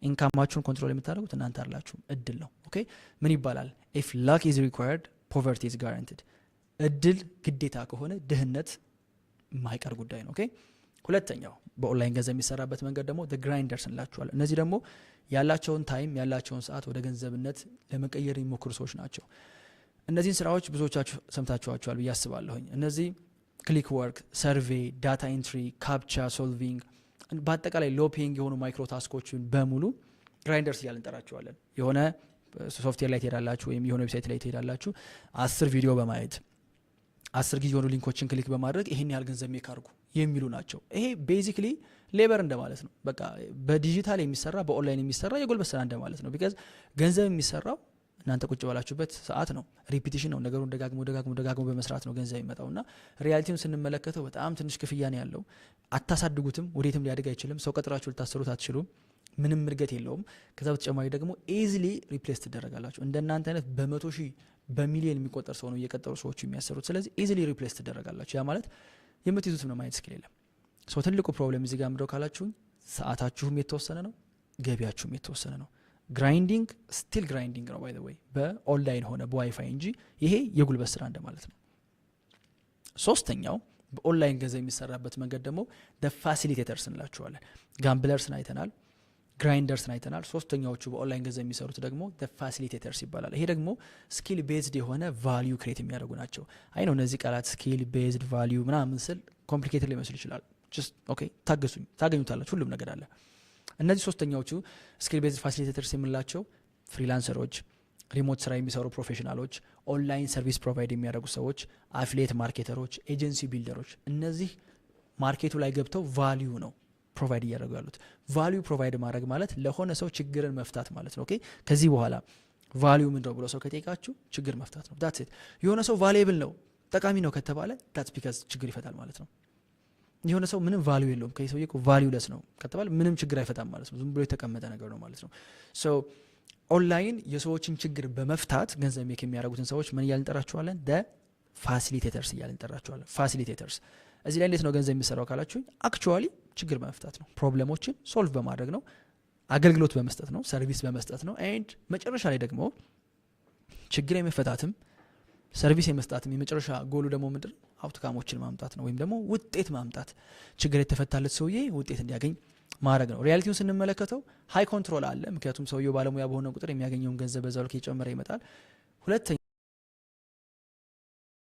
Income ኣችሁን control የምታደርጉት እናንተ አይደላችሁም፣ እድል ነው። Okay፣ ምን ይባላል? If luck is required, poverty is guaranteed። እድል ግዴታ ከሆነ ድህነት የማይቀር ጉዳይ ነው። Okay፣ ሁለተኛው በኦንላይን ገንዘብ የሚሰራበት መንገድ ደግሞ grinders እንላቸዋለን። እነዚህ ደግሞ ያላቸውን time፣ ያላቸውን ሰዓት ወደ ገንዘብነት ለመቀየር የሚሞክሩ ሰዎች ናቸው። እነዚህን ስራዎች ብዙዎቻችሁ ሰምታችኋቸዋል ብዬ አስባለሁኝ። እነዚህ click work፣ survey፣ data entry፣ captcha solving፣ በአጠቃላይ low paying የሆኑ micro task ኦችን በሙሉ grinders እያልን እንጠራቸዋለን። የሆነ ሶፍትዌር ላይ ትሄዳላችሁ ወይም የሆነ website ላይ ትሄዳላችሁ፣ 10 ቪዲዮ በማየት፣ 10 ጊዜ የሆኑ link ኦችን click በማድረግ ይሄን ያህል ገንዘብ make አድርጉ የሚሉ ናቸው። ይሄ basically labor እንደማለት ነው። በቃ በዲጂታል የሚሰራ፣ በኦንላይን የሚሰራ የጉልበት ስራ እንደማለት ነው። Because ገንዘብ የሚሰራው እናንተ ቁጭ ባላችሁበት ሰዓት ነው። Repetition ነው። ነገሩን ደጋግሞ ደጋግሞ ደጋግሞ በመስራት ነው ገንዘብ የሚመጣው። እና reality ውን ስንመለከተው በጣም ትንሽ ክፍያ ነው ያለው። አታሳድጉትም፣ ወዴትም ሊያድግ አይችልም። ሰው ቀጥራችሁ ልታሰሩት አትችሉም። ምንም እድገት የለውም። ከዛ በተጨማሪ ደግሞ easily replace ትደረጋላችሁ። እንደናንተ አይነት በመቶ ሺህ በሚሊዮን የሚቆጠር ሰው ነው እየቀጠሩ ሰዎቹ የሚያሰሩት። ስለዚህ easily replace ትደረጋላችሁ። ያ ማለት የምትይዙት ምንም አይነት skill የለም። So ትልቁ problem እዚህ ጋር ምንድነው ካላችሁኝ፣ ሰዓታችሁም የተወሰነ ነው፣ ገቢያችሁም የተወሰነ ነው። Grinding still grinding ነው by the way፣ በ online ሆነ በዋይፋይ እንጂ ይሄ የጉልበት ስራ እንደማለት ነው። ሶስተኛው በኦንላይን ገንዘብ የሚሰራበት መንገድ ደግሞ facilitators እንላቸዋለን። Gamblers ን አይተናል፣ grinders ን አይተናል። ሶስተኛዎቹ በኦንላይን ገንዘብ የሚሰሩት ደግሞ facilitators ይባላል። ይሄ ደግሞ skill based የሆነ value create የሚያደርጉ ናቸው። I know እነዚህ ቃላት skill based value ምናምን ስል complicated ሊመስል ይችላል። Just okay፣ ታገሱኝ፣ ታገኙታላችሁ። ሁሉም ነገር አለ። እነዚህ ሶስተኛዎቹ skill based facilitators የምንላቸው freelancer ኦች፣ remote ስራ የሚሰሩ professional ኦች፣ online service provide የሚያደርጉ ሰዎች፣ affiliate marketer ኦች፣ agency builder ኦች፣ እነዚህ market ኡ ላይ ገብተው value ነው provide እያደረጉ ያሉት። Value provide ማድረግ ማለት ለሆነ ሰው ችግርን መፍታት ማለት ነው። Okay፣ ከዚህ በኋላ value ምንድነው ብሎ ሰው ከጠየቃችሁ ችግር መፍታት ነው። That's it። የሆነ ሰው valuable ነው፣ ጠቃሚ ነው ከተባለ that's because ችግር ይፈታል ማለት ነው። የሆነ ሰው ምንም value የለውም፣ ከዚህ ሰውዬ valueless ነው ከተባለ ምንም ችግር አይፈታም ማለት ነው። ዝም ብሎ የተቀመጠ ነገር ነው ማለት ነው። So online የሰዎችን ችግር በመፍታት ገንዘብ make የሚያደርጉትን ሰዎች ምን እያልን እንጠራቸዋለን? The facilitators እያልን እንጠራቸዋለን። Facilitators እዚህ ላይ እንዴት ነው ገንዘብ የሚሰራው ካላችሁኝ፣ actually ችግር በመፍታት ነው። Problem ኦችን solve በማድረግ ነው። አገልግሎት በመስጠት ነው። Service በመስጠት ነው። And መጨረሻ ላይ ደግሞ ችግር የመፍታትም service የመስጣትም የመጨረሻ ጎሉ ደግሞ ምንድን ነው? Outcome ኦችን ማምጣት ነው፣ ወይም ደግሞ ውጤት ማምጣት። ችግር የተፈታለት ሰውዬ ውጤት እንዲያገኝ ማድረግ ነው። Reality ውን ስንመለከተው high control አለ። ምክንያቱም ሰውየው ባለሙያ በሆነ ቁጥር የሚያገኘውን ገንዘብ በዛው ልክ እየጨመረ ይመጣል። ሁለተኛ